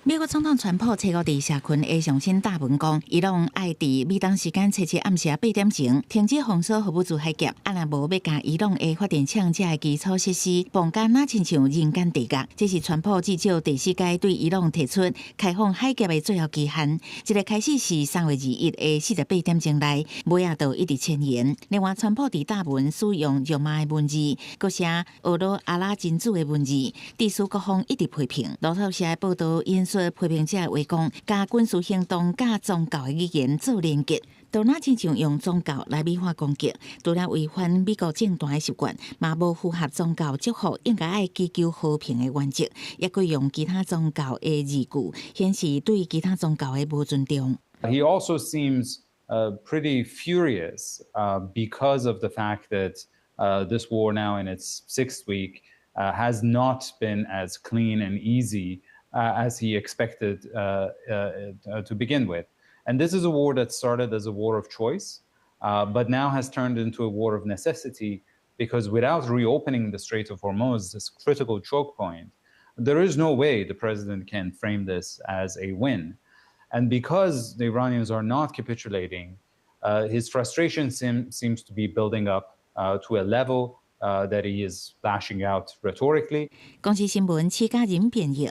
美國總統川普初五佇社群的上新貼文講，伊朗愛佇美東時間初七暗時8點鐘停止封鎖荷姆茲海峽，啊若無欲共伊朗的發電廠遮的基礎設施磅甲若親像人間地獄。這是川普至少第四擺對伊朗提出開放海峽的最後期限。這个開始是3月21的48點鐘內，尾仔就一直遷延。另外，川普佇貼文使用肉麻的文字，閣寫呵咾阿拉真主的文字，致使各方一直批評。路透社的報導引述批評者的話講，共軍事行動佮宗教的語言做連結，都若親像用宗教來美化攻擊，除了違反美國政壇的習慣，嘛無符合宗教祝福應該愛祈求和平的原則，抑閣用其他宗教的字句，顯示對其他宗教的無尊重。 He also seems pretty furious because of the fact that this war now in its sixth week has not been as clean and easy as he expected to begin with. And this is a war that started as a war of choice, but now has turned into a war of necessity because without reopening the Strait of Hormuz, this critical choke point, there is no way the president can frame this as a win. And because the Iranians are not capitulating, his frustration seems to be building up to a level that he is lashing out rhetorically. 公視新聞，施嘉仁編譯。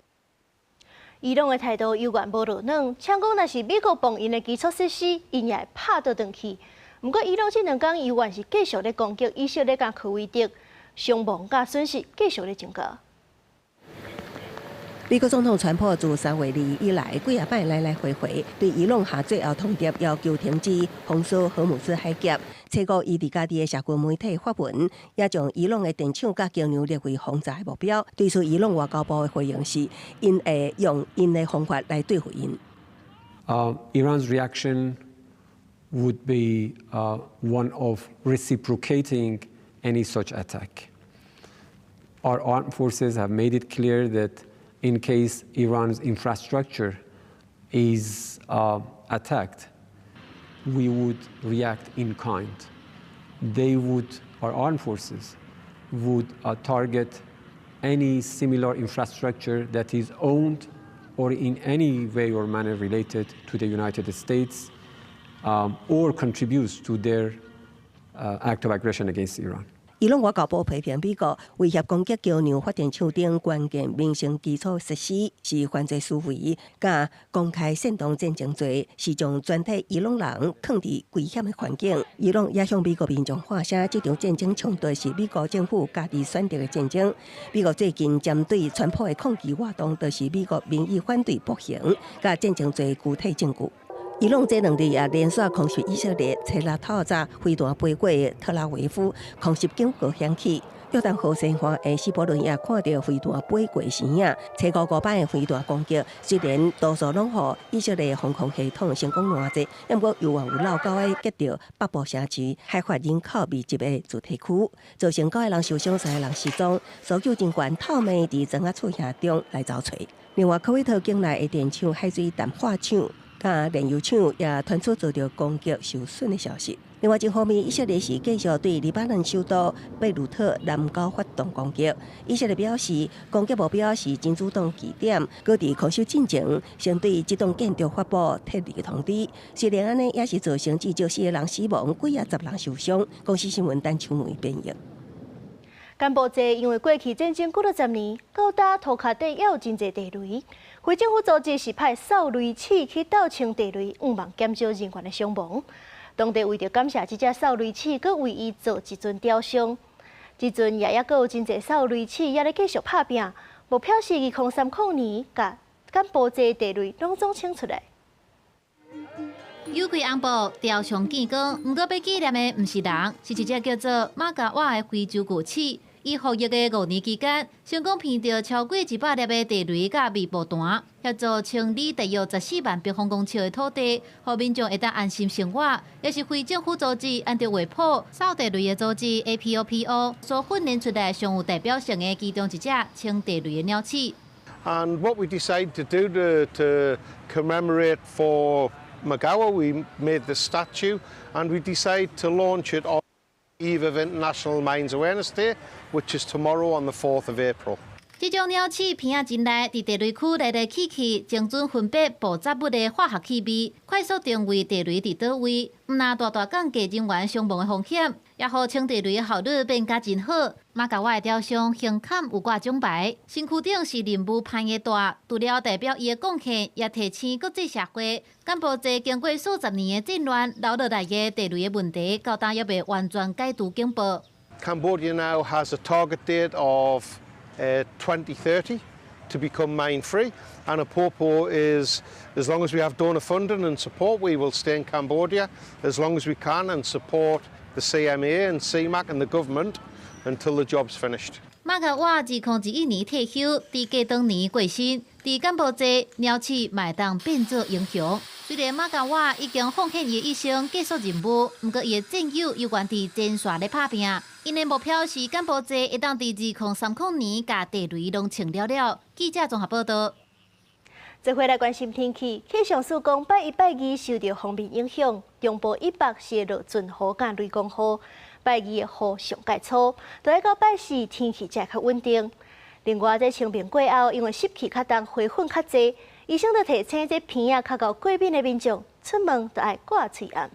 伊朗的態度猶原無落軟，嗆講若是美國磅𪜶的基礎設施，𪜶也會拍倒轉去。毋過伊朗這兩工猶原是繼續咧攻擊以色列佮科威特，傷亡佮損失繼續咧增加。美國總統川普自3月2以來，幾仔擺來來回回對伊朗下最後通牒，要求停止封鎖荷姆茲海峽。初五，伊佇家己的社群媒體發文，也將伊朗的電廠佮橋梁列為轟炸的目標。對此，伊朗外交部的回應是，𪜶會用𪜶的方法來對付𪜶。 Iran's reaction would be one of reciprocating any such attack. Our armed forces have made it clear that in case Iran's infrastructure is attacked, we would react in kind. Our armed forces would target any similar infrastructure that is owned or in any way or manner related to the United States or contributes to their act of aggression against Iran. 伊朗外交部批評美國威脅攻擊橋梁發電廠等關鍵民生基礎設施是犯罪思維，佮公開煽動戰爭罪，是將全體伊朗人囥佇危險的環境。伊朗也向美國民眾喊聲，這場戰爭衝突是美國政府家己選擇的戰爭。美國最近針對川普的抗議活動，就是美國民意反對暴行，佮戰爭罪具體證據。伊朗這兩日也連續空襲以色列，初六透早飛彈飛過特拉維夫，空襲警報響起。約旦河西岸的希伯倫也看著飛彈飛過身影。初五五擺的飛彈攻擊，雖然多數攏予以色列防空系統成功攔截，毋過猶原有落狗仔擊著北部城市海法人口密集的住宅區，造成九個人受傷，三個人失蹤。搜救人員透暝佇磚仔厝瓦中來找揣。另外，科威特境內的電廠、海水淡化廠、佮煉油廠也傳出遭著攻擊受損的消息。另外一方面，以色列是繼續對黎巴嫩首都貝魯特南郊發動攻擊。以色列表示，攻擊目標是真主黨據點，閣佇空襲進前，先對這棟建築發布撤離通知。雖然按呢，也是造成至少四個人死亡，幾仔十人受傷。公視新聞陳秋梅編譯。柬埔寨因為過去戰爭幾若十年，到今塗跤底猶有真濟地雷。非政府組織是派掃雷鼠去鬥清地雷，向望減少人員的傷亡。當地為著感謝這隻掃雷鼠，閣為伊做一尊雕像。這陣也猶閣有真濟掃雷鼠猶咧繼續拍拚，目標是2030年，共柬埔寨地雷攏總清出來。有開紅布雕像見光，毋過欲紀念的毋是人，是一隻叫做馬加瓦的非洲巨鼠。伊服役的5年期間，成功辨著超過100粒的地雷佮密爆彈，協助清理大約14萬平方公尺的土地，予民眾會當安心生活。也是非政府組織按著畫譜掃地雷的組織 APOPO 所訓練出來上有代表性的其中一隻清地雷的鳥鼠。 And what we decided to do to commemorate for Magawa, we made the statue and we decided to launch it on the eve of International Mines Awareness Day, which is tomorrow on the 4th of April. 這種鳥鼠鼻仔真利，佇地雷區來來去去，精準分別爆炸物的化學氣味，快速定位地雷佇佗位，毋但大大降低人員傷亡的風險，也予清地雷的效率變甲真好。馬加瓦的雕像胸坎有掛獎牌，身軀頂是任務攀的帶，除了代表伊的貢獻，也提醒國際社會，柬埔寨經過數十年的戰亂留落來的地雷的問題，到今猶未完全解除警報。 Cambodia now has a target date of 2030 to become mine free, and APOPO is, as long as we have donor funding and support, we will stay in Cambodia as long as we can and support the CMA and CMAC and the government until the job's finished. 馬加瓦2021年退休，佇過當年過身。佇柬埔寨，鳥鼠嘛會當變做英雄。雖然馬加瓦已經奉獻伊的一生結束任務，毋過伊的戰友猶原佇前線咧拍拚。𪜶的目標是柬埔寨會當佇2030年共地雷攏清了了。記者綜合報道。做伙來關心天氣，氣象署講拜一、拜二受著鋒面影響，中部以北是會落陣雨佮雷公雨，拜二的雨上蓋粗，著愛到拜四天氣才會較穩定。另外，這清明過後，因為濕氣較重，花粉較濟，醫生就提醒這鼻仔較𠢕過敏的民眾，出門著愛掛喙罨。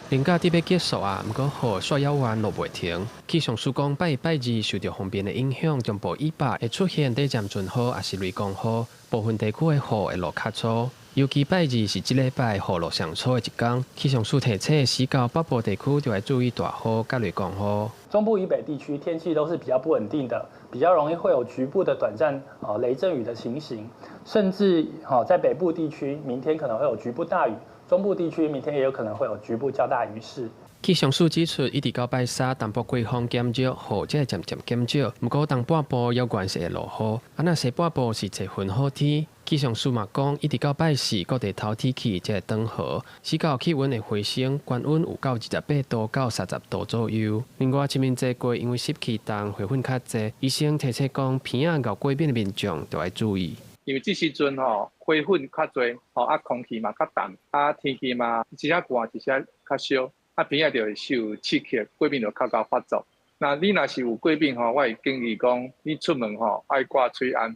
連假佇欲結束啊，毋過雨煞猶原落袂停。氣象署講，拜一、拜二受著鋒面的影響，中部以北會出現短暫陣雨，抑是雷公雨，部分地區的雨會落較粗。尤其拜二是這禮拜雨落上粗的一工。氣象署提醒，西到北部地區就愛注意大雨佮雷公雨。中部以北地區天氣都是比較不穩定的，比較容易會有局部的短暫雷陣雨的情形，甚至在北部地區明天可能會有局部大雨。中部地區明天也有可能會有局部較大雨勢。氣象署指出，一直到拜三，東部季風減弱，雨才會漸漸減少。毋過東半部猶原是會落雨，啊若西半部是濟雲好天。氣象署嘛講，一直到拜四，各地頭天氣才會轉好，四到氣溫會回升，高溫有到28度到30度左右。另外，清明節過，因為濕氣重，花粉較濟，醫生提醒講，鼻仔𠢕過敏的民眾著愛注意。因為這時陣吼，花粉較濟，吼啊空氣嘛較凍，啊天氣嘛一時寒，一時較燒，啊鼻仔就會受刺激，過敏就較𠢕發作。那你若是有過敏吼，我會建議講，你出門吼愛掛喙罨。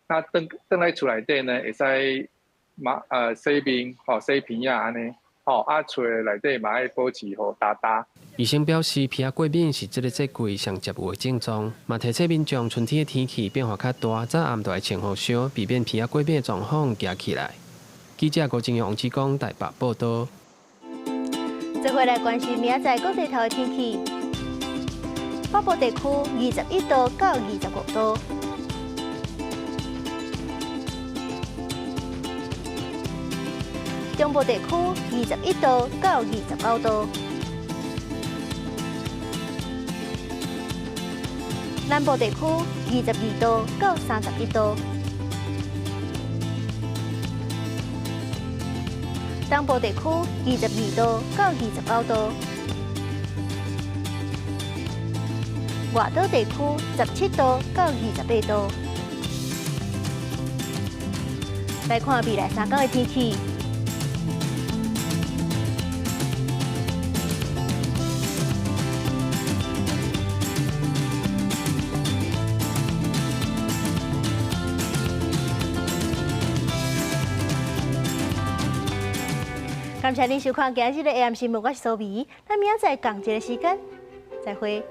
那轉轉來厝內底呢，會使嘛洗面吼，洗鼻仔按呢，吼，啊，厝內底嘛愛保持予焦焦。醫生表示，皮仔過敏是這个節季上常有的症狀，嘛提醒民眾春天的天氣變化較大，早暗就愛穿雨衫，避免皮仔過敏的狀況加起來。記者郭正陽、王志剛台北報道。最後來關心明仔載各地頭的天氣。北部地區21度到25度。中部地區21度到29度。南部地區22度到31度。東部地區22度到29度。外島地區17度到28度。來看未來3天的天氣。感謝您收看今日的 AM 新聞，我是蘇美。咱明仔載仝一个時間，再會。